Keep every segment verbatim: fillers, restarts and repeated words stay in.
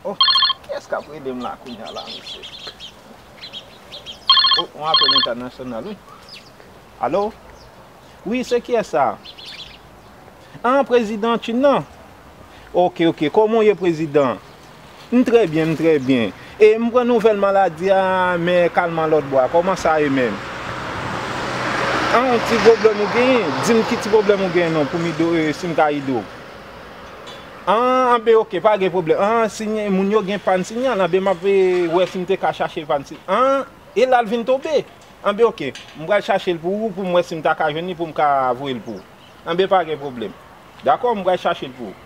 Oh, kiyès k ap rele m la kounye a la, mesye? Oh, yon apèl entènasyonal, wi. Alo? Wi, se kiyès sa? An, prezidan Chin nan? Oke, oke. Kòman w ye, prezidan? M trè byen, m trè byen. E m pran nouvèl maladi a, men kalman lòt bò a. Kòman sa ye menm? An, yon ti pwoblèm ou genyen? Di m ki ti pwoblèm ou genyen non, pou m ede w, e, si m ka ede w. An, anben, oke, pa gen pwoblèm. An, sinyal, moun yo gen pàn sinyal, anben, m ap, e, wè si m te ka chache pàn sinyal. An, e la l vin tonbe. Anben, oke, m pral chache l pou ou, pou m wè si m ta ka jwenn li, pou m ka voye l pou ou. Anben, pa gen pwoblèm. Dakò, m pral chache l pou ou.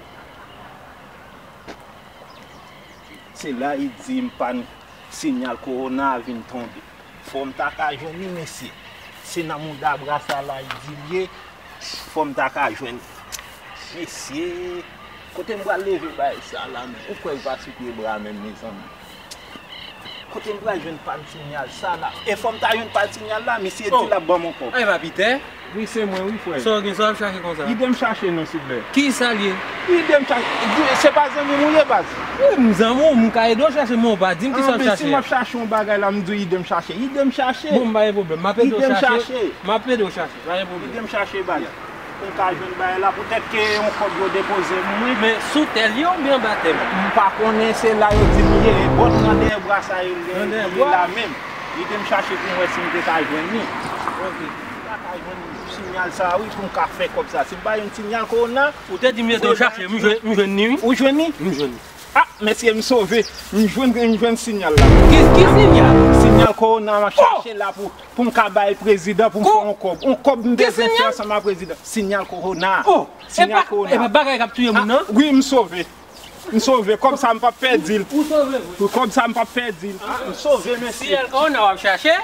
Se la, li di m pàn sinyal kowona a vin tonbe. Fò m ta ka jwenn li, mesye. Se nan mouda bra sa la, li di l ye. Fò m ta ka jwenn li. Mesye, kote m pral leve bay sa la, men? Ou kwè l pa sou pye bra menm, mezanmi? Kote m pral jwenn pàn sinyal sa la? E fò m ta jwenn pàn sinyal la, misye di l ap ban m yon kòb. Ay, pa Pitè? Wi, se mwen, wi, frè. Sa w gen, sa w ap chache konsa? Ide m chache non, silvouplè. Kisa l ye? Ide m chache. Se pa zanmi m ou ye, baz? Wi, m zanmi w, m ka ede w chache, men w pa di m kisa w ap chache. Si m ap chache yon bagay la, m di w ide m chache. Ide m chache. Bon, m pa gen pwoblèm. M ap ede w chache. Ide m chache. M ap ede w chache. Pa gen pwoblèm. Ide m chache, baz. Pou m ka jwenn bagay la, poutèt ke yon kòb yo depoze m, wi. Men sou tè l ye oubyen anba tè l? M pa konnen, se la yo di m ye. Bòt nan dèyè bra sa yo, li la menm. Ide m chache pou m wè si m te ka jwenn li. Ok. M pa ka jwenn sinyal sa, wi, pou m ka fè kòb sa. Si m pa jwenn sinyal kowona, ou te di m ede w chache, m jwenn, m jwenn li, wi. Ou jwenn li? M jwenn li. Ah, mesye, m sove. M jwenn, m jwenn sinyal la. Ki, ki sinyal? Sinyal kowona m ap chache la pou, pou m ka bay prezidan, pou m fè yon kòb. Yon kòb m bezwen fè ansanm ak prezidan. Sinyal kowona. Oh, sinyal kowona. Epa bagay k ap touye moun nan? Wi, m sove. M sove. Kòb sa m p ap pèdi l. Ou sove vre? Wi, kòb sa m p ap pèdi l. Ah, m sove, mesye. Sinyal kowona w ap chache?